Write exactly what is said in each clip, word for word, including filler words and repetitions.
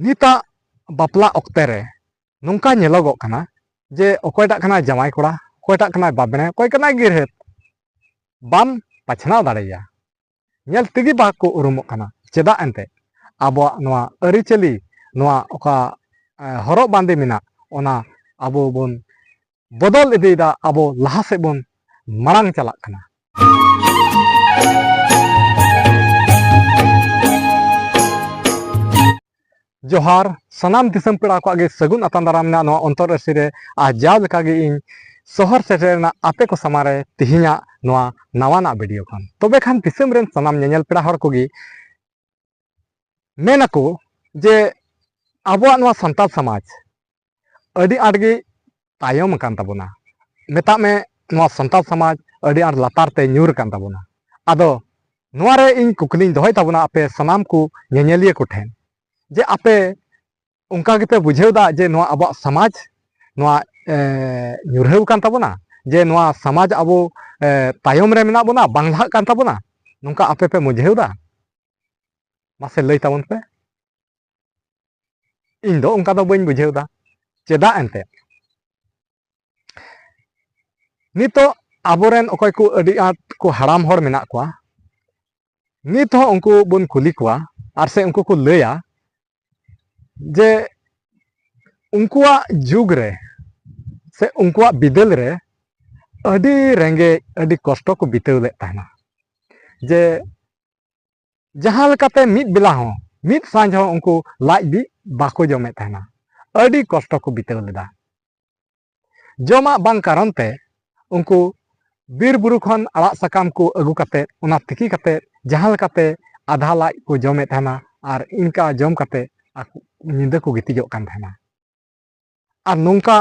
ᱱᱤᱛᱟᱜ ᱵᱟᱯᱞᱟ ᱚᱠᱛᱮ ᱨᱮ ᱱᱚᱝᱠᱟ ᱧᱮᱞᱚᱜᱚᱜ ᱠᱟᱱᱟ ᱡᱮ ᱚᱠᱚᱭᱴᱟᱜ ᱠᱟᱱᱟᱭ ᱡᱟᱶᱟᱭ ᱠᱚᱲᱟ, ᱚᱠᱚᱭᱴᱟᱜ ᱠᱟᱱᱟᱭ ᱵᱟᱵᱽᱲᱮ, ᱚᱠᱚᱭ ᱠᱟᱱᱟᱭ ᱜᱤᱨᱦᱮᱛ, ᱵᱟᱢ ᱵᱟᱪᱷᱱᱟᱣ ᱫᱟᱲᱮᱭᱟᱭᱟ᱾ ᱧᱮᱞ ᱛᱮᱜᱮ ᱵᱟᱠᱚ ᱩᱨᱩᱢᱚᱜ ᱠᱟᱱᱟ᱾ ᱪᱮᱫᱟᱜ ᱮᱱᱛᱮ? ᱟᱵᱚᱣᱟᱜ ᱱᱚᱣᱟ ᱟᱹᱨᱤᱪᱟᱹᱞᱤ, ᱱᱚᱣᱟ ᱚᱠᱟ, ᱮ, ᱦᱚᱨᱚᱜ ᱵᱟᱸᱫᱮ ᱢᱮᱱᱟᱜ, ᱚᱱᱟ ᱟᱵᱚ ᱵᱚᱱ ᱵᱚᱫᱚᱞ ᱤᱫᱤᱭᱮᱫᱟ, ᱟᱵᱚ ᱞᱟᱦᱟ ᱥᱮᱫ ᱵᱚᱱ ᱢᱟᱲᱟᱝ ᱪᱟᱞᱟᱜ ᱠᱟᱱᱟ᱾ ᱡᱚᱦᱟᱨ, ᱥᱟᱱᱟᱢ ᱫᱤᱥᱚᱢ ᱯᱮᱲᱟ ᱠᱚᱣᱟᱜ ᱜᱮ ᱥᱟᱹᱜᱩᱱ ᱟᱛᱟᱝ ᱫᱟᱨᱟᱢ ᱨᱮᱱᱟᱜ ᱱᱚᱣᱟ ᱚᱱᱛᱚᱨ ᱟᱹᱨᱥᱤ ᱨᱮ, ᱟᱨ ᱡᱟᱣ ᱞᱮᱠᱟ ᱜᱮ ᱤᱧ ᱥᱚᱦᱚᱨ ᱥᱮᱴᱮᱨ ᱨᱮᱱᱟᱜ ᱟᱯᱮ ᱠᱚ ᱥᱟᱢᱟᱝ ᱨᱮ ᱛᱮᱦᱮᱧᱟᱜ ᱱᱚᱣᱟ ᱱᱟᱣᱟᱱᱟᱜ ᱵᱷᱤᱰᱤᱭᱳ ᱠᱷᱚᱱ᱾ ᱛᱚᱵᱮ ᱠᱷᱟᱱ ᱫᱤᱥᱚᱢ ᱨᱮᱱ ᱥᱟᱱᱟᱢ ᱧᱮᱧᱮᱞ ᱯᱮᱲᱟ ᱦᱚᱲ ᱠᱚᱜᱮ ᱢᱮᱱ ᱟᱠᱚ ᱡᱮ ᱟᱵᱚᱣᱟᱜ ᱱᱚᱣᱟ ᱥᱟᱱᱛᱟᱲ ᱥᱚᱢᱟᱡᱽ ᱟᱹᱰᱤ ᱟᱸᱴ ᱜᱮ ᱛᱟᱭᱚᱢ ᱟᱠᱟᱱ ᱛᱟᱵᱚᱱᱟ᱾ ᱢᱮᱛᱟᱜ ᱢᱮ, ᱱᱚᱣᱟ ᱥᱟᱱᱛᱟᱲ ᱥᱚᱢᱟᱡᱽ ᱟᱹᱰᱤ ᱟᱸᱴ ᱞᱟᱛᱟᱨ ᱛᱮ ᱧᱩᱨ ᱟᱠᱟᱱ ᱛᱟᱵᱚᱱᱟ᱾ ᱟᱫᱚ ᱱᱚᱣᱟ ᱨᱮ ᱤᱧ ᱠᱩᱠᱞᱤᱧ ᱫᱚᱦᱚᱭ ᱛᱟᱵᱚᱱᱟ ᱟᱯᱮ ᱥᱟᱱᱟᱢ ᱠᱚ ᱧᱮᱧᱮᱞᱤᱭᱟᱹ ᱠᱚᱴᱷᱮᱱ, ᱡᱮ ᱟᱯᱮ ᱚᱱᱠᱟ ᱜᱮᱯᱮ ᱵᱩᱡᱷᱟᱹᱣ ᱮᱫᱟ ᱡᱮ ᱱᱚᱣᱟ ᱟᱵᱚᱣᱟᱜ ᱥᱚᱢᱟᱡᱽ ᱱᱚᱣᱟ, ᱮ, ᱧᱩᱨᱦᱟᱹᱣ ᱟᱠᱟᱱ ᱛᱟᱵᱚᱱᱟ, ᱡᱮ ᱱᱚᱣᱟ ᱥᱚᱢᱟᱡᱽ ᱟᱵᱚ, ᱮ, ᱛᱟᱭᱚᱢ ᱨᱮ ᱢᱮᱱᱟᱜ ᱵᱚᱱᱟ, ᱵᱟᱝ ᱞᱟᱦᱟᱜ ᱠᱟᱱ ᱛᱟᱵᱚᱱᱟ, ᱱᱚᱝᱠᱟ ᱟᱯᱮ ᱯᱮ ᱵᱩᱡᱷᱟᱹᱣ ᱮᱫᱟ? ᱢᱟᱥᱮ ᱞᱟᱹᱭ ᱛᱟᱵᱚᱱ ᱯᱮ᱾ ᱤᱧ ᱫᱚ ᱚᱱᱠᱟ ᱫᱚ ᱵᱟᱹᱧ ᱵᱩᱡᱷᱟᱹᱣ ᱮᱫᱟ᱾ ᱪᱮᱫᱟᱜ ᱮᱱᱛᱮ? ᱱᱤᱛᱚᱜ ᱟᱵᱚᱨᱮᱱ ᱚᱠᱚᱭ ᱠᱚ ᱟᱹᱰᱤ ᱟᱸᱴ ᱠᱚ ᱦᱟᱲᱟᱢ ᱦᱚᱲ ᱢᱮᱱᱟᱜ ᱠᱚᱣᱟ, ᱱᱤᱛ ᱦᱚᱸ ᱩᱱᱠᱩ ᱵᱚᱱ ᱠᱩᱞᱤ ᱠᱚᱣᱟ, ᱟᱨ ᱥᱮ ᱩᱱᱠᱩ ᱠᱚ ᱞᱟᱹᱭᱟ ᱡᱮ ᱩᱱᱠᱩᱣᱟᱜ ᱡᱩᱜᱽ ᱨᱮ ᱥᱮ ᱩᱱᱠᱩᱣᱟᱜ ᱵᱤᱫᱟᱹᱞ ᱨᱮ ᱟᱹᱰᱤ ᱨᱮᱸᱜᱮᱡ, ᱟᱹᱰᱤ ᱠᱚᱥᱴᱚ ᱠᱚ ᱵᱤᱛᱟᱹᱣ ᱞᱮᱫ ᱛᱟᱦᱮᱱᱟ᱾ ᱡᱮ ᱡᱟᱦᱟᱸ ᱞᱮᱠᱟᱛᱮ ᱢᱤᱫ ᱵᱮᱞᱟ ᱦᱚᱸ, ᱢᱤᱫ ᱥᱟᱸᱡ ᱦᱚᱸ ᱩᱱᱠᱩ ᱞᱟᱡ ᱵᱤ ᱵᱟᱠᱚ ᱡᱚᱢᱮᱫ ᱛᱟᱦᱮᱱᱟ, ᱟᱹᱰᱤ ᱠᱚᱥᱴᱚ ᱠᱚ ᱵᱤᱛᱟᱹᱣ ᱞᱮᱫᱟ᱾ ᱡᱚᱢᱟᱜ ᱵᱟᱝ ᱠᱟᱨᱚᱱ ᱛᱮ ᱩᱱᱠᱩ ᱵᱤᱨ ᱵᱩᱨᱩ ᱠᱷᱚᱱ ᱟᱲᱟᱜ ᱥᱟᱠᱟᱢ ᱠᱚ ᱟᱹᱜᱩ ᱠᱟᱛᱮ, ᱚᱱᱟ ᱛᱤᱠᱤ ᱠᱟᱛᱮ ᱡᱟᱦᱟᱸ ᱞᱮᱠᱟᱛᱮ ᱟᱫᱷᱟ ᱞᱟᱡ ᱠᱚ ᱡᱚᱢᱮᱫ ᱛᱟᱦᱮᱱᱟ, ᱟᱨ ᱤᱱᱠᱟ ᱡᱚᱢ ᱠᱟᱛᱮ ᱟᱠᱚ ᱧᱤᱫᱟᱹ ᱠᱚ ᱜᱤᱛᱤᱡᱚᱜ ᱠᱟᱱ ᱛᱟᱦᱮᱱᱟ᱾ ᱟᱨ ᱱᱚᱝᱠᱟ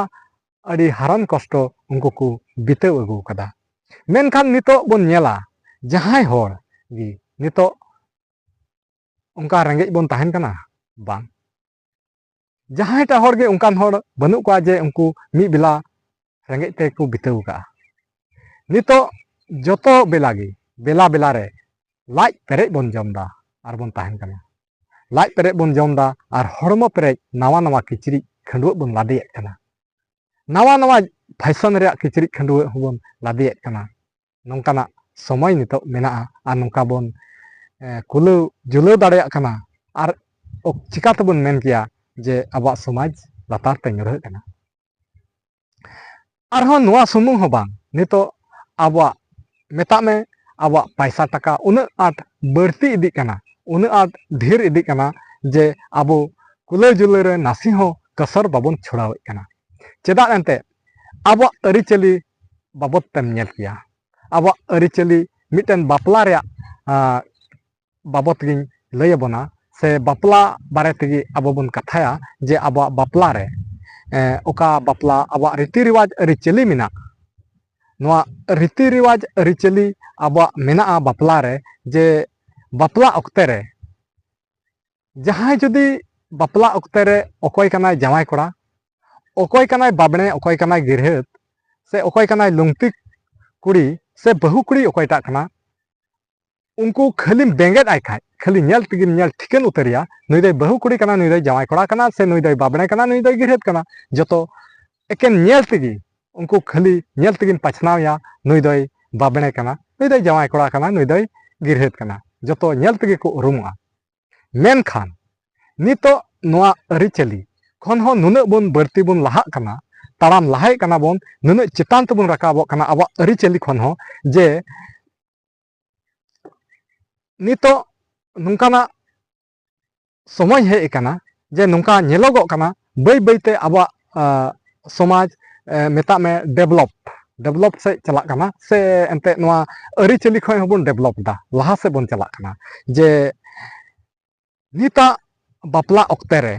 ᱟᱹᱰᱤ ᱦᱟᱨᱚᱱ ᱠᱚᱥᱴᱚ ᱩᱱᱠᱩ ᱠᱚ ᱵᱤᱛᱟᱹᱣ ᱟᱹᱜᱩ ᱟᱠᱟᱫᱟ᱾ ᱢᱮᱱᱠᱷᱟᱱ ᱱᱤᱛᱚᱜ ᱵᱚᱱ ᱧᱮᱞᱟ, ᱡᱟᱦᱟᱸᱭ ᱦᱚᱲ ᱜᱮ ᱱᱤᱛᱚᱜ ᱚᱱᱠᱟ ᱨᱮᱸᱜᱮᱡ ᱵᱚᱱ ᱛᱟᱦᱮᱱ ᱠᱟᱱᱟ? ᱵᱟᱝ᱾ ᱡᱟᱦᱟᱸᱭᱴᱟᱜ ᱦᱚᱲ ᱜᱮ ᱚᱱᱠᱟᱱ ᱦᱚᱲ ᱵᱟᱹᱱᱩᱜ ᱠᱚᱣᱟ ᱡᱮ ᱩᱱᱠᱩ ᱢᱤᱫ ᱵᱮᱞᱟ ᱨᱮᱸᱜᱮᱡ ᱛᱮᱠᱚ ᱵᱤᱛᱟᱹᱣ ᱠᱟᱜᱼᱟ᱾ ᱱᱤᱛᱚᱜ ᱡᱚᱛᱚ ᱵᱮᱞᱟ ᱜᱮ, ᱵᱮᱞᱟ ᱵᱮᱞᱟ ᱨᱮ ᱞᱟᱡ ᱯᱮᱨᱮᱡ ᱵᱚᱱ ᱡᱚᱢ ᱮᱫᱟ ᱟᱨ ᱵᱚᱱ ᱛᱟᱦᱮᱱ ᱠᱟᱱᱟ᱾ ᱞᱟᱡ ᱯᱮᱨᱮᱡ ᱵᱚᱱ ᱡᱚᱢ ᱮᱫᱟ ᱟᱨ ᱦᱚᱲᱢᱚ ᱯᱮᱨᱮᱡ ᱱᱟᱣᱟ ᱱᱟᱣᱟ ᱠᱤᱪᱨᱤᱡ ᱠᱷᱟᱹᱰᱩᱣᱟᱹᱜ ᱵᱚᱱ ᱞᱟᱫᱮᱭᱮᱫ ᱠᱟᱱᱟ᱾ ᱱᱟᱣᱟ ᱱᱟᱣᱟ ᱯᱷᱮᱥᱚᱱ ᱨᱮᱭᱟᱜ ᱠᱤᱪᱨᱤᱡ ᱠᱷᱟᱹᱰᱩᱣᱟᱹᱜ ᱦᱚᱸᱵᱚᱱ ᱞᱟᱫᱮᱭᱮᱫ ᱠᱟᱱᱟ᱾ ᱱᱚᱝᱠᱟᱱᱟᱜ ᱥᱚᱢᱚᱭ ᱱᱤᱛᱚᱜ ᱢᱮᱱᱟᱜᱼᱟ ᱟᱨ ᱱᱚᱝᱠᱟ ᱵᱚᱱ, ᱮ, ᱠᱩᱞᱟᱹᱣ ᱡᱩᱞᱟᱹᱣ ᱫᱟᱲᱮᱭᱟᱜ ᱠᱟᱱᱟ᱾ ᱟᱨ ᱚᱠ-, ᱪᱤᱠᱟ ᱛᱮᱵᱚᱱ ᱢᱮᱱ ᱠᱮᱭᱟ ᱡᱮ ᱟᱵᱚᱣᱟᱜ ᱥᱚᱢᱟᱡᱽ ᱞᱟᱛᱟᱨ ᱛᱮ ᱧᱩᱨᱦᱟᱹᱜ ᱠᱟᱱᱟ? ᱟᱨᱦᱚᱸ ᱱᱚᱣᱟ ᱥᱩᱢᱩᱝ ᱦᱚᱸ ᱵᱟᱝ, ᱱᱤᱛᱚᱜ ᱟᱵᱚᱣᱟᱜ, ᱢᱮᱛᱟᱜ ᱢᱮ, ᱟᱵᱚᱣᱟᱜ ᱯᱟᱭᱥᱟ ᱴᱟᱠᱟ ᱩᱱᱟᱹᱜ ᱟᱸᱴ ᱵᱟᱹᱲᱛᱤ ᱤᱫᱤᱜ ᱠᱟᱱᱟ, ᱩᱱᱟᱹᱜ ᱟᱸᱴ ᱰᱷᱮᱨ ᱤᱫᱤᱜ ᱠᱟᱱᱟ ᱡᱮ ᱟᱵᱚ ᱠᱩᱞᱟᱹᱣ ᱡᱩᱞᱟᱹᱣ ᱨᱮ ᱱᱟᱥᱮ ᱦᱚᱸ ᱠᱟᱹᱥᱟᱹᱨ ᱵᱟᱵᱚᱱ ᱪᱷᱩᱲᱟᱹᱣᱮᱫ ᱠᱟᱱᱟ᱾ ᱪᱮᱫᱟᱜ ᱮᱱᱛᱮᱫ? ᱟᱵᱚᱣᱟᱜ ᱟᱹᱨᱤᱪᱟᱹᱞᱤ ᱵᱟᱵᱚᱫ ᱛᱮᱢ ᱧᱮᱞ ᱠᱮᱭᱟ, ᱟᱵᱚᱣᱟᱜ ᱟᱹᱨᱤᱪᱟᱹᱞᱤ ᱢᱤᱫᱴᱮᱱ ᱵᱟᱯᱞᱟ ᱨᱮᱭᱟᱜ, ᱟᱸ, ᱵᱟᱵᱚᱫ ᱜᱤᱧ ᱞᱟᱹᱭ ᱟᱵᱚᱱᱟ, ᱥᱮ ᱵᱟᱯᱞᱟ ᱵᱟᱨᱮ ᱛᱮᱜᱮ ᱟᱵᱚ ᱵᱚᱱ ᱠᱟᱛᱷᱟᱭᱟ, ᱡᱮ ᱟᱵᱚᱣᱟᱜ ᱵᱟᱯᱞᱟ ᱨᱮ, ᱮᱸ, ᱚᱠᱟ ᱵᱟᱯᱞᱟ ᱟᱵᱚᱣᱟᱜ ᱨᱤᱛᱤ ᱨᱮᱣᱟᱡᱽ ᱟᱹᱨᱤᱪᱟᱹᱞᱤ ᱢᱮᱱᱟᱜ, ᱱᱚᱣᱟ ᱨᱤᱛᱤ ᱨᱮᱣᱟᱡᱽ ᱟᱹᱨᱤᱪᱟᱹᱞᱤ ᱟᱵᱚᱣᱟᱜ ᱢᱮᱱᱟᱜᱼᱟ ᱵᱟᱯᱞᱟ ᱨᱮ, ᱡᱮ ᱵᱟᱯᱞᱟ ᱚᱠᱛᱮ ᱨᱮ ᱡᱟᱦᱟᱸᱭ ᱡᱩᱫᱤ ᱵᱟᱯᱞᱟ ᱚᱠᱛᱮ ᱨᱮ ᱚᱠᱚᱭ ᱠᱟᱱᱟᱭ ᱡᱟᱶᱟᱭ ᱠᱚᱲᱟ, ᱚᱠᱚᱭ ᱠᱟᱱᱟᱭ ᱵᱟᱵᱽᱱᱮ, ᱚᱠᱚᱭ ᱠᱟᱱᱟᱭ ᱜᱤᱨᱦᱟᱹᱛ, ᱥᱮ ᱚᱠᱚᱭ ᱠᱟᱱᱟᱭ ᱞᱩᱝᱛᱤ ᱠᱩᱲᱤ ᱥᱮ ᱵᱟᱹᱦᱩ ᱠᱩᱲᱤ ᱚᱠᱚᱭᱴᱟᱜ ᱠᱟᱱᱟ, ᱩᱱᱠᱩ ᱠᱷᱟᱹᱞᱤᱢ ᱵᱮᱸᱜᱮᱫ ᱟᱭ ᱠᱷᱟᱡ, ᱠᱷᱟᱹᱞᱤ ᱧᱮᱞ ᱛᱮᱜᱮᱢ ᱧᱮᱞ ᱴᱷᱤᱠᱟᱹᱱ ᱩᱛᱟᱹᱨᱮᱭᱟ, ᱱᱩᱭ ᱫᱚᱭ ᱵᱟᱹᱦᱩ ᱠᱩᱲᱤ ᱠᱟᱱᱟ, ᱱᱩᱭ ᱫᱚᱭ ᱡᱟᱶᱟᱭ ᱠᱚᱲᱟ ᱠᱟᱱᱟ, ᱥᱮ ᱱᱩᱭ ᱫᱚᱭ ᱵᱟᱵᱽᱱᱮ ᱠᱟᱱᱟ, ᱱᱩᱭ ᱫᱚᱭ ᱜᱤᱨᱦᱟᱹᱛ ᱠᱟᱱᱟ᱾ ᱡᱚᱛᱚ ᱮᱠᱮᱱ ᱧᱮᱞ ᱛᱮᱜᱮ, ᱩᱱᱠᱩ ᱠᱷᱟᱹᱞᱤ ᱧᱮᱞ ᱛᱮᱜᱮᱢ ᱯᱟᱪᱷᱱᱟᱣᱮᱭᱟ, ᱱᱩᱭ ᱫᱚᱭ ᱵᱟᱵᱽᱱᱮ ᱠᱟᱱᱟ, ᱱᱩᱭ ᱫᱚᱭ ᱡᱟᱶᱟᱭ ᱠᱚᱲᱟ ᱠᱟᱱᱟ, ᱱᱩᱭ ᱫᱚᱭ ᱜᱤᱨᱦᱟᱹᱛ ᱠᱟᱱᱟ᱾ ᱡᱚᱛᱚ ᱧᱮᱞ ᱛᱮᱜᱮ ᱠᱚ ᱩᱨᱩᱢᱚᱜᱼᱟ᱾ ᱢᱮᱱᱠᱷᱟᱱ ᱱᱤᱛᱚᱜ ᱱᱚᱣᱟ ᱟᱹᱨᱤᱪᱟᱹᱞᱤ ᱠᱷᱚᱱ ᱦᱚᱸ ᱱᱩᱱᱟᱹᱜ ᱵᱚᱱ ᱵᱟᱹᱲᱛᱤ ᱵᱚᱱ ᱞᱟᱦᱟᱜ ᱠᱟᱱᱟ, ᱛᱟᱲᱟᱢ ᱞᱟᱦᱟᱭᱮᱫ ᱠᱟᱱᱟ ᱵᱚᱱ, ᱱᱩᱱᱟᱹᱜ ᱪᱮᱛᱟᱱ ᱛᱮᱵᱚᱱ ᱨᱟᱠᱟᱵᱚᱜ ᱠᱟᱱᱟ ᱟᱵᱚᱣᱟᱜ ᱟᱹᱨᱤᱪᱟᱹᱞᱤ ᱠᱷᱚᱱ ᱦᱚᱸ, ᱡᱮ ᱱᱤᱛᱚᱜ ᱱᱚᱝᱠᱟᱱᱟᱜ ᱥᱚᱢᱚᱭ ᱦᱮᱡ ᱟᱠᱟᱱᱟ ᱡᱮ ᱱᱚᱝᱠᱟ ᱧᱮᱞᱚᱜᱚᱜ ᱠᱟᱱᱟ, ᱵᱟᱹᱭ ᱵᱟᱹᱭᱛᱮ ᱟᱵᱚᱣᱟᱜ, ᱟ, ᱥᱚᱢᱟᱡᱽ, ᱮ, ᱢᱮᱛᱟᱜ ᱢᱮ ᱰᱮᱵᱷᱞᱚᱯ, ᱰᱮᱵᱷᱞᱚᱯ ᱥᱮᱫ ᱪᱟᱞᱟᱜ ᱠᱟᱱᱟ, ᱥᱮ ᱮᱱᱛᱮᱫ ᱱᱚᱣᱟ ᱟᱹᱨᱤᱪᱟᱹᱞᱤ ᱠᱷᱚᱱ ᱦᱚᱸᱵᱚᱱ ᱰᱮᱵᱷᱞᱚᱯ ᱮᱫᱟ, ᱞᱟᱦᱟ ᱥᱮᱫ ᱵᱚᱱ ᱪᱟᱞᱟᱜ ᱠᱟᱱᱟ᱾ ᱡᱮ ᱱᱤᱛᱟᱜ ᱵᱟᱯᱞᱟ ᱚᱠᱛᱮ ᱨᱮ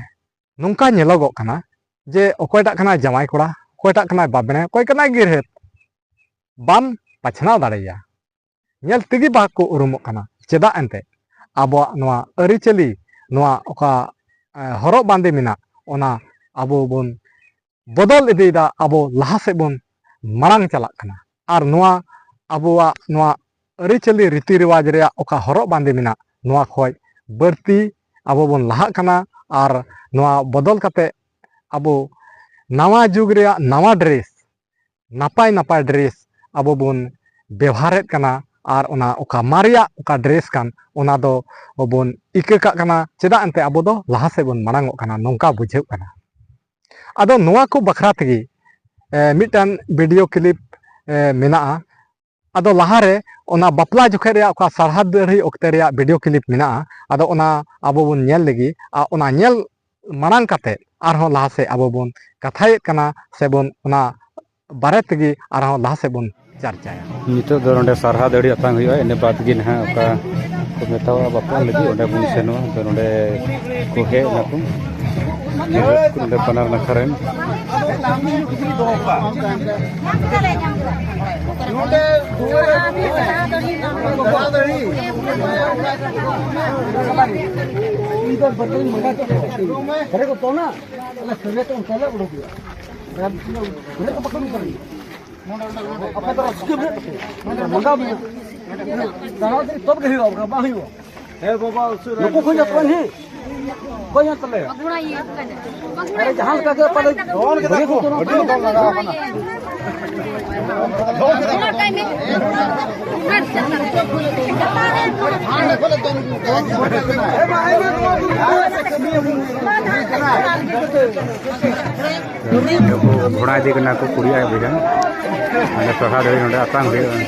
ᱱᱚᱝᱠᱟ ᱧᱮᱞᱚᱜᱚᱜ ᱠᱟᱱᱟ ᱡᱮ ᱚᱠᱚᱭᱴᱟᱜ ᱠᱟᱱᱟᱭ ᱡᱟᱶᱟᱭ ᱠᱚᱲᱟ, ᱚᱠᱚᱭᱴᱟᱜ ᱠᱟᱱᱟᱭ ᱵᱟᱵᱽᱱᱮ, ᱚᱠᱚᱭ ᱠᱟᱱᱟᱭ ᱜᱤᱨᱦᱟᱹᱛ, ᱵᱟᱢ ᱯᱟᱪᱷᱱᱟᱣ ᱫᱟᱲᱮᱭᱟᱭᱟ᱾ ᱧᱮᱞ ᱛᱮᱜᱮ ᱵᱟᱠᱚ ᱩᱨᱩᱢᱚᱜ ᱠᱟᱱᱟ᱾ ᱪᱮᱫᱟᱜ ᱮᱱᱛᱮᱫ? ᱟᱵᱚᱣᱟᱜ ᱱᱚᱣᱟ ᱟᱹᱨᱤᱪᱟᱹᱞᱤ, ᱱᱚᱣᱟ ᱚᱠᱟ, ᱮ, ᱦᱚᱨᱚᱜ ᱵᱟᱸᱫᱮ ᱢᱮᱱᱟᱜ, ᱚᱱᱟ ᱟᱵᱚ ᱵᱚᱱ ᱵᱚᱫᱚᱞ ᱤᱫᱤᱭᱮᱫᱟ, ᱟᱵᱚ ᱞᱟᱦᱟ ᱥᱮᱫ ᱵᱚᱱ ᱢᱟᱲᱟᱝ ᱪᱟᱞᱟᱜ ᱠᱟᱱᱟ᱾ ᱟᱨ ᱱᱚᱣᱟ ᱟᱵᱚᱣᱟᱜ ᱱᱚᱣᱟ ᱟᱹᱨᱤᱪᱟᱹᱞᱤ ᱨᱤᱛᱤ ᱨᱮᱣᱟᱡᱽ ᱨᱮᱭᱟᱜ ᱚᱠᱟ ᱦᱚᱨᱚᱜ ᱵᱟᱸᱫᱮ ᱢᱮᱱᱟᱜ, ᱱᱚᱣᱟ ᱠᱷᱚᱱ ᱵᱟᱹᱲᱛᱤ ᱟᱵᱚ ᱵᱚᱱ ᱞᱟᱦᱟᱜ ᱠᱟᱱᱟ᱾ ᱟᱨ ᱱᱚᱣᱟ ᱵᱚᱫᱚᱞ ᱠᱟᱛᱮ ᱟᱵᱚ ᱱᱟᱣᱟ ᱡᱩᱜᱽ ᱨᱮᱭᱟᱜ ᱱᱟᱣᱟ ᱰᱨᱮᱥ, ᱱᱟᱯᱟᱭ ᱱᱟᱯᱟᱭ ᱰᱨᱮᱥ ᱟᱵᱚ ᱵᱚᱱ ᱵᱮᱣᱦᱟᱨᱮᱫ ᱠᱟᱱᱟ᱾ ᱟᱨ ᱚᱱᱟ ᱚᱠᱟ ᱢᱟᱨᱮᱭᱟᱜ ᱚᱠᱟ ᱰᱨᱮᱥ ᱠᱟᱱ, ᱚᱱᱟ ᱫᱚ ᱵᱚᱱ ᱤᱠᱟᱹ ᱠᱟᱜ ᱠᱟᱱᱟ᱾ ᱪᱮᱫᱟᱜ ᱮᱱᱛᱮ? ᱟᱵᱚ ᱫᱚ ᱞᱟᱦᱟ ᱥᱮᱫ ᱵᱚᱱ ᱢᱟᱲᱟᱝ ᱚᱜ ᱠᱟᱱᱟ, ᱱᱚᱝᱠᱟ ᱵᱩᱡᱷᱟᱹᱜ ᱠᱟᱱᱟ᱾ ᱟᱫᱚ ᱱᱚᱣᱟ ᱠᱚ ᱵᱟᱠᱷᱨᱟ ᱛᱮᱜᱮ, ᱮ, ᱢᱤᱫᱴᱟᱝ ᱵᱷᱤᱰᱤᱭᱳ ᱠᱞᱤᱯ, ᱮ, ᱢᱮᱱᱟᱜᱼᱟ᱾ ᱟᱫᱚ ᱞᱟᱦᱟᱨᱮ ᱚᱱᱟ ᱵᱟᱯᱞᱟ ᱡᱚᱠᱷᱮᱡ ᱨᱮᱭᱟᱜ ᱚᱠᱟ ᱥᱟᱨᱦᱟᱣ ᱫᱟᱹᱲᱦᱤ ᱚᱠᱛᱮ ᱨᱮᱭᱟᱜ ᱵᱷᱤᱰᱤᱭᱳ ᱠᱞᱤᱯ ᱢᱮᱱᱟᱜᱼᱟ᱾ ᱟᱫᱚ ᱚᱱᱟ ᱟᱵᱚ ᱵᱚᱱ ᱧᱮᱞ ᱞᱮᱜᱮ᱾ ᱟᱨ ᱚᱱᱟ ᱧᱮᱞ ᱢᱟᱲᱟᱝ ᱠᱟᱛᱮ ᱟᱨᱦᱚᱸ ᱞᱟᱦᱟ ᱥᱮᱫ ᱟᱵᱚ ᱵᱚᱱ ᱠᱟᱛᱷᱟᱭᱮᱫ ᱠᱟᱱᱟ, ᱥᱮᱵᱚᱱ ᱚᱱᱟ ᱵᱟᱨᱮ ᱛᱮᱜᱮ ᱟᱨᱦᱚᱸ ᱞᱟᱦᱟ ᱥᱮᱫ ᱵᱚᱱ ᱪᱟᱨᱪᱟᱭᱟ᱾ ᱱᱤᱛᱚᱜ ᱫᱚ ᱱᱚᱰᱮ ᱥᱟᱨᱦᱟᱣ ᱫᱟᱹᱲᱦᱤ ᱟᱛᱟᱝ ᱦᱩᱭᱩᱜᱼᱟ, ᱤᱱᱟᱹ ᱵᱟᱫᱽ ᱜᱮ ᱱᱟᱦᱟᱜ ᱚᱠᱟ ᱠᱚ ᱢᱮᱛᱟᱣᱟ ᱵᱟᱯᱞᱟ ᱞᱟᱹᱜᱤᱫ, ᱚᱸᱰᱮ ᱵᱚᱱ ᱥᱮᱱᱚᱜᱼᱟ᱾ ᱟᱫᱚ ᱱᱚᱰᱮ ᱠᱚ ᱦᱮᱡ ᱮᱱᱟ ᱠᱚ, ᱱᱚᱰᱮ ᱵᱟᱱᱟᱨ ᱱᱟᱠᱷᱟ ᱨᱮᱱ᱾ ᱱᱚᱰᱮ ᱫᱩᱣᱟᱹᱨ ᱨᱮ ᱫᱟᱬᱟ ᱫᱟᱲᱮ᱾ ᱤᱧ ᱫᱚ ᱵᱟᱹᱴᱤᱧ ᱢᱟᱸᱜᱟ ᱠᱮᱫ ᱠᱚᱣᱟ᱾ ᱵᱟᱨᱦᱮ ᱠᱚ ᱛᱚᱞᱟ, ᱟᱞᱮ ᱥᱟᱹᱨᱤᱭᱟᱹ ᱛᱮ ᱚᱱᱠᱟ ᱞᱮ ᱩᱰᱩᱠ ᱮᱫᱟ᱾ ᱵᱟᱨᱦᱮ ᱠᱚ ᱵᱟᱠᱚ ᱩᱰᱩᱠ ᱫᱟᱲᱮᱭᱟᱜᱼᱟ᱾ ᱟᱯᱮ ᱫᱚ ᱨᱟᱹᱥᱠᱟᱹ ᱢᱮᱱᱟᱜ ᱛᱟᱯᱮᱭᱟ᱾ ᱢᱟᱸᱜᱟ ᱢᱮᱱᱟᱜᱼᱟ᱾ ᱫᱟᱬᱟ ᱫᱟᱲᱮ ᱛᱚᱵᱮ ᱜᱮ ᱦᱩᱭᱩᱜᱼᱟ, ᱵᱟᱠᱷᱟᱱ ᱵᱟᱝ ᱦᱩᱭᱩᱜᱼᱟ᱾ ᱦᱮᱸ ᱵᱟᱵᱟ, ᱩᱥᱟᱹᱨᱟ᱾ ᱱᱩᱠᱩ ᱠᱷᱚᱱ ᱫᱚ ᱚᱠᱚᱭ ᱦᱮᱸ? ᱚᱠᱚᱭ ᱦᱮᱸ ᱛᱟᱞᱮ? ᱟᱨᱮ ᱡᱟᱦᱟᱸ ᱞᱮᱠᱟ ᱜᱮ ᱯᱟᱞᱮ ᱫᱚᱱ ᱠᱮᱫᱟ ᱠᱚ᱾ ᱟᱹᱰᱤ ᱫᱚᱱ ᱞᱟᱜᱟᱣ ᱠᱟᱱᱟ᱾ ᱫᱚᱱ ᱠᱮᱫᱟ ᱠᱚ᱾ ᱱᱩᱠᱩ ᱜᱷᱚᱲᱟ ᱤᱫᱤ ᱠᱟᱱᱟ ᱠᱚ ᱠᱩᱲᱤ ᱟᱡ ᱵᱚᱭᱦᱟ᱾ ᱢᱟᱱᱮ ᱥᱚᱨᱦᱟᱭ ᱫᱷᱟᱹᱵᱤᱡ ᱱᱚᱰᱮ ᱟᱛᱟᱝ ᱦᱩᱭᱩᱜᱼᱟ᱾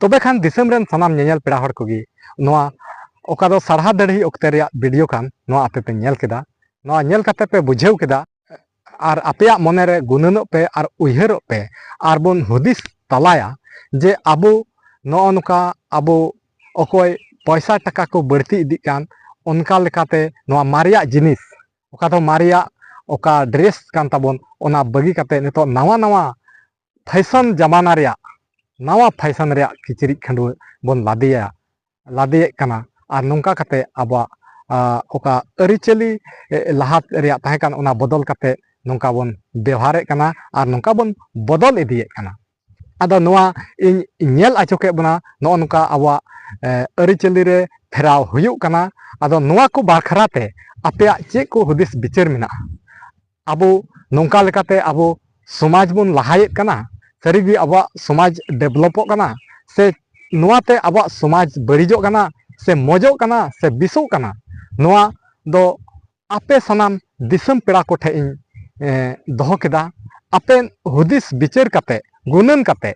ᱛᱚᱵᱮ ᱠᱷᱟᱱ ᱫᱤᱥᱚᱢ ᱨᱮᱱ ᱥᱟᱱᱟᱢ ᱧᱮᱧᱮᱞ ᱯᱮᱲᱟ ᱦᱚᱲ ᱠᱚᱜᱮ, ᱱᱚᱣᱟ ᱚᱠᱟ ᱫᱚ ᱥᱟᱨᱦᱟ ᱫᱟᱹᱲᱦᱤ ᱚᱠᱛᱮ ᱨᱮᱭᱟᱜ ᱵᱷᱤᱰᱤᱭᱳ ᱠᱟᱱ, ᱱᱚᱣᱟ ᱟᱯᱮ ᱯᱮ ᱧᱮᱞ ᱠᱮᱫᱟ᱾ ᱱᱚᱣᱟ ᱧᱮᱞ ᱠᱟᱛᱮ ᱯᱮ ᱵᱩᱡᱷᱟᱹᱣ ᱠᱮᱫᱟ ᱟᱨ ᱟᱯᱮᱭᱟᱜ ᱢᱚᱱᱮ ᱨᱮ ᱜᱩᱱᱟᱹᱱᱚᱜ ᱯᱮ ᱟᱨ ᱩᱭᱦᱟᱹᱨᱚᱜ ᱯᱮ ᱟᱨ ᱵᱚᱱ ᱦᱩᱫᱤᱥ ᱛᱟᱞᱟᱭᱟ ᱡᱮ ᱟᱵᱚ ᱱᱚᱜᱼᱚ ᱱᱚᱝᱠᱟ ᱟᱵᱚ ᱚᱠᱚᱭ ᱯᱚᱭᱥᱟ ᱴᱟᱠᱟ ᱠᱚ ᱵᱟᱹᱲᱛᱤ ᱤᱫᱤᱜ ᱠᱟᱱ, ᱚᱱᱠᱟ ᱞᱮᱠᱟᱛᱮ ᱱᱚᱣᱟ ᱢᱟᱨᱮᱭᱟᱜ ᱡᱤᱱᱤᱥ, ᱚᱠᱟ ᱫᱚ ᱢᱟᱨᱮᱭᱟᱜ ᱚᱠᱟ ᱰᱨᱮᱥ ᱠᱟᱱ ᱛᱟᱵᱚᱱ, ᱚᱱᱟ ᱵᱟᱹᱜᱤ ᱠᱟᱛᱮ ᱱᱤᱛᱚᱜ ᱱᱟᱣᱟ ᱱᱟᱣᱟ ᱯᱷᱮᱥᱚᱱ ᱡᱟᱢᱟᱱᱟ ᱨᱮᱭᱟᱜ, ᱱᱟᱣᱟ ᱯᱷᱮᱥᱚᱱ ᱨᱮᱭᱟᱜ ᱠᱤᱪᱨᱤᱡ ᱠᱷᱟᱹᱰᱩᱣᱟᱹ ᱵᱚᱱ ᱞᱟᱫᱮᱭᱟ, ᱞᱟᱫᱮᱭᱮᱫ ᱠᱟᱱᱟ᱾ ᱟᱨ ᱱᱚᱝᱠᱟ ᱠᱟᱛᱮ ᱟᱵᱚᱣᱟᱜ, ᱟ, ᱚᱠᱟ ᱟᱹᱨᱤᱪᱟᱹᱞᱤ, ᱮ, ᱞᱟᱦᱟ ᱨᱮᱭᱟᱜ ᱛᱟᱦᱮᱸ ᱠᱟᱱ, ᱚᱱᱟ ᱵᱚᱫᱚᱞ ᱠᱟᱛᱮ ᱱᱚᱝᱠᱟ ᱵᱚᱱ ᱵᱮᱣᱦᱟᱨᱮᱫ ᱠᱟᱱᱟ ᱟᱨ ᱱᱚᱝᱠᱟ ᱵᱚᱱ ᱵᱚᱫᱚᱞ ᱤᱫᱤᱭᱮᱫ ᱠᱟᱱᱟ᱾ ᱟᱫᱚ ᱱᱚᱣᱟ ᱤᱧ ᱧᱮᱞ ᱚᱪᱚ ᱠᱮᱫ ᱵᱚᱱᱟ, ᱱᱚᱜᱼᱚ ᱱᱚᱝᱠᱟ ᱟᱵᱚᱣᱟᱜ, ᱮ, ᱟᱹᱨᱤᱪᱟᱹᱞᱤ ᱨᱮ ᱯᱷᱮᱨᱟᱣ ᱦᱩᱭᱩᱜ ᱠᱟᱱᱟ᱾ ᱟᱫᱚ ᱱᱚᱣᱟ ᱠᱚ ᱵᱟᱠᱷᱨᱟ ᱛᱮ ᱟᱯᱮᱭᱟᱜ ᱪᱮᱫ ᱠᱚ ᱦᱩᱫᱤᱥ ᱵᱤᱪᱟᱹᱨ ᱢᱮᱱᱟᱜᱼᱟ? ᱟᱵᱚ ᱱᱚᱝᱠᱟ ᱞᱮᱠᱟᱛᱮ ᱟᱵᱚ ᱥᱚᱢᱟᱡᱽ ᱵᱚᱱ ᱞᱟᱦᱟᱭᱮᱫ ᱠᱟᱱᱟ, ᱥᱟᱹᱨᱤᱜᱮ ᱟᱵᱚᱣᱟᱜ ᱥᱚᱢᱟᱡᱽ ᱰᱮᱵᱷᱞᱚᱯᱚᱜ ᱠᱟᱱᱟ, ᱥᱮ ᱱᱚᱣᱟᱛᱮ ᱟᱵᱚᱣᱟᱜ ᱥᱚᱢᱟᱡᱽ ᱵᱟᱹᱲᱤᱡᱚᱜ ᱠᱟᱱᱟ, ᱥᱮ ᱢᱚᱡᱚᱜ ᱠᱟᱱᱟ, ᱥᱮ ᱵᱮᱥᱚᱜ ᱠᱟᱱᱟ? ᱱᱚᱣᱟ ᱫᱚ ᱟᱯᱮ ᱥᱟᱱᱟᱢ ᱫᱤᱥᱚᱢ ᱯᱮᱲᱟ ᱠᱚᱴᱷᱮᱱ ᱤᱧ, ᱮ, ᱫᱚᱦᱚ ᱠᱮᱫᱟ᱾ ᱟᱯᱮ ᱦᱩᱫᱤᱥ ᱵᱤᱪᱟᱹᱨ ᱠᱟᱛᱮ, ᱜᱩᱱᱟᱹᱱ ᱠᱟᱛᱮ,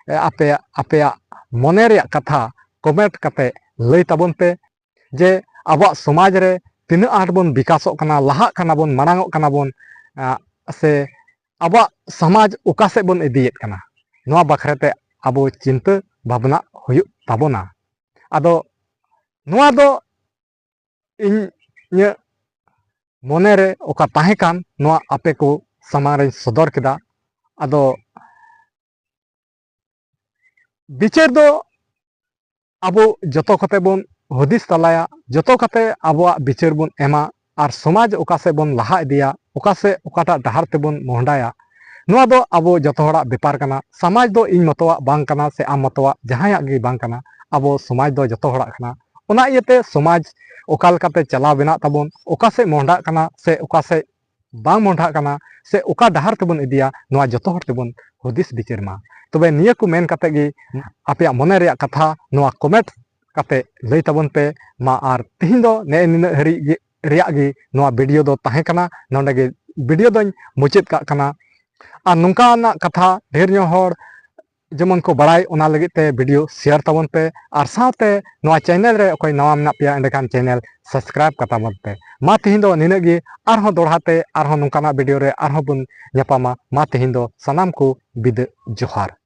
ᱮ, ᱟᱯᱮᱭᱟᱜ, ᱟᱯᱮᱭᱟᱜ ᱢᱚᱱᱮ ᱨᱮᱭᱟᱜ ᱠᱟᱛᱷᱟ ᱠᱚᱢᱮᱱᱴ ᱠᱟᱛᱮ ᱞᱟᱹᱭ ᱛᱟᱵᱚᱱ ᱯᱮ᱾ ᱡᱮ ᱟᱵᱚᱣᱟᱜ ᱥᱚᱢᱟᱡᱽ ᱨᱮ ᱛᱤᱱᱟᱹᱜ ᱟᱸᱴ ᱵᱚᱱ ᱵᱤᱠᱟᱥᱚᱜ ᱠᱟᱱᱟ, ᱞᱟᱦᱟᱜ ᱠᱟᱱᱟ ᱵᱚᱱ, ᱢᱟᱲᱟᱝᱚᱜ ᱠᱟᱱᱟ ᱵᱚᱱ, ᱟ, ᱥᱮ ᱟᱵᱚᱣᱟᱜ ᱥᱚᱢᱟᱡᱽ ᱚᱠᱟ ᱥᱮᱫ ᱵᱚᱱ ᱤᱫᱤᱭᱮᱫ ᱠᱟᱱᱟ, ᱱᱚᱣᱟ ᱵᱟᱠᱷᱨᱟ ᱛᱮ ᱟᱵᱚ ᱪᱤᱱᱛᱟᱹ ᱵᱷᱟᱵᱽᱱᱟ ᱦᱩᱭᱩᱜ ᱛᱟᱵᱚᱱᱟ᱾ ᱟᱫᱚ ᱱᱚᱣᱟ ᱫᱚ ᱤᱧ, ᱤᱧᱟᱹᱜ ᱢᱚᱱᱮ ᱨᱮ ᱚᱠᱟ ᱛᱟᱦᱮᱸ ᱠᱟᱱ, ᱱᱚᱣᱟ ᱟᱯᱮ ᱠᱚ ᱥᱟᱢᱟᱝ ᱨᱮᱧ ᱥᱚᱫᱚᱨ ᱠᱮᱫᱟ᱾ ᱟᱫᱚ ᱵᱤᱪᱟᱹᱨ ᱫᱚ ᱟᱵᱚ ᱡᱚᱛᱚ ᱠᱟᱛᱮ ᱵᱚᱱ ᱦᱩᱫᱤᱥ ᱛᱟᱞᱟᱭᱟ, ᱡᱚᱛᱚ ᱠᱟᱛᱮ ᱟᱵᱚᱣᱟᱜ ᱵᱤᱪᱟᱹᱨ ᱵᱚᱱ ᱮᱢᱟ, ᱟᱨ ᱥᱚᱢᱟᱡᱽ ᱚᱠᱟ ᱥᱮᱫ ᱵᱚᱱ ᱞᱟᱦᱟ ᱤᱫᱤᱭᱟ, ᱚᱠᱟ ᱥᱮᱫ, ᱚᱠᱟᱴᱟᱜ ᱰᱟᱦᱟᱨ ᱛᱮᱵᱚᱱ ᱢᱚᱦᱰᱟᱭᱟ, ᱱᱚᱣᱟ ᱫᱚ ᱟᱵᱚ ᱡᱚᱛᱚ ᱦᱚᱲᱟᱜ ᱵᱮᱯᱟᱨ ᱠᱟᱱᱟ᱾ ᱥᱚᱢᱟᱡᱽ ᱫᱚ ᱤᱧ ᱢᱚᱛᱚᱣᱟᱜ ᱵᱟᱝ ᱠᱟᱱᱟ, ᱥᱮ ᱟᱢ ᱢᱚᱛᱚᱣᱟᱜ ᱡᱟᱦᱟᱸᱭᱟᱜ ᱜᱮ ᱵᱟᱝ ᱠᱟᱱᱟ᱾ ᱟᱵᱚ ᱥᱚᱢᱟᱡᱽ ᱫᱚ ᱡᱚᱛᱚ ᱦᱚᱲᱟᱜ ᱠᱟᱱᱟ᱾ ᱚᱱᱟ ᱤᱭᱟᱹᱛᱮ ᱥᱚᱢᱟᱡᱽ ᱚᱠᱟ ᱞᱮᱠᱟᱛᱮ ᱪᱟᱞᱟᱣ ᱵᱮᱱᱟᱜ ᱛᱟᱵᱚᱱ, ᱚᱠᱟ ᱥᱮᱫ ᱢᱚᱦᱰᱟᱜ ᱠᱟᱱᱟ ᱥᱮ ᱚᱠᱟ ᱥᱮᱫ ᱵᱟᱝ ᱢᱚᱦᱰᱟᱜ ᱠᱟᱱᱟ, ᱥᱮ ᱚᱠᱟ ᱰᱟᱦᱟᱨ ᱛᱮᱵᱚᱱ ᱤᱫᱤᱭᱟ, ᱱᱚᱣᱟ ᱡᱚᱛᱚ ᱦᱚᱲ ᱛᱮᱵᱚᱱ ᱦᱩᱫᱤᱥ ᱵᱤᱪᱟᱹᱨ ᱢᱟ᱾ ᱛᱚᱵᱮ ᱱᱤᱭᱟᱹ ᱠᱚ ᱢᱮᱱ ᱠᱟᱛᱮ ᱜᱮ ᱟᱯᱮᱭᱟᱜ ᱢᱚᱱᱮ ᱨᱮᱭᱟᱜ ᱠᱟᱛᱷᱟ ᱱᱚᱣᱟ ᱠᱚᱢᱮᱱᱴ ᱠᱟᱛᱮ ᱞᱟᱹᱭ ᱛᱟᱵᱚᱱ ᱯᱮ ᱢᱟ᱾ ᱟᱨ ᱛᱤᱦᱤᱧ ᱫᱚ ᱱᱮᱜᱼᱮ ᱱᱤᱱᱟᱹᱜ ᱦᱟᱹᱨᱤᱡ ᱜᱮ, ᱨᱮᱭᱟᱜ ᱜᱮ ᱱᱚᱣᱟ ᱵᱷᱤᱰᱤᱭᱳ ᱫᱚ ᱛᱟᱦᱮᱸ ᱠᱟᱱᱟ᱾ ᱱᱚᱰᱮ ᱜᱮ ᱵᱷᱤᱰᱤᱭᱳ ᱫᱚᱧ ᱢᱩᱪᱟᱹᱫ ᱠᱟᱜ ᱠᱟᱱᱟ᱾ ᱟᱨ ᱱᱚᱝᱠᱟᱱᱟᱜ ᱠᱟᱛᱷᱟ ᱰᱷᱮᱨ ᱧᱚᱜ ᱦᱚᱲ ᱡᱮᱢᱚᱱ ᱠᱚ ᱵᱟᱲᱟᱭ, ᱚᱱᱟ ᱞᱟᱹᱜᱤᱫ ᱛᱮ video share ᱛᱟᱵᱚᱱ ᱯᱮ᱾ ᱟᱨ ᱥᱟᱶᱛᱮ ᱱᱚᱣᱟ channel ᱨᱮ ᱚᱠᱚᱭ ᱱᱟᱣᱟ ᱢᱮᱱᱟᱜ ᱯᱮᱭᱟ, ᱮᱸᱰᱮᱠᱷᱟᱱ channel subscribe ᱠᱟᱛᱟᱵᱚᱱ ᱯᱮ᱾ ᱢᱟ ᱛᱮᱦᱮᱧ ᱫᱚ ᱱᱤᱱᱟᱹᱜ ᱜᱮ, ᱟᱨᱦᱚᱸ ᱫᱚᱲᱦᱟ ᱛᱮ ᱟᱨᱦᱚᱸ ᱱᱚᱝᱠᱟᱱᱟᱜ video ᱨᱮ ᱟᱨᱦᱚᱸ ᱵᱚᱱ ᱧᱟᱯᱟᱢᱟ᱾ ᱢᱟ ᱛᱮᱦᱮᱧ ᱫᱚ ᱥᱟᱱᱟᱢ ᱠᱚ ᱵᱤᱫᱟᱹ, ᱡᱚᱦᱟᱨ᱾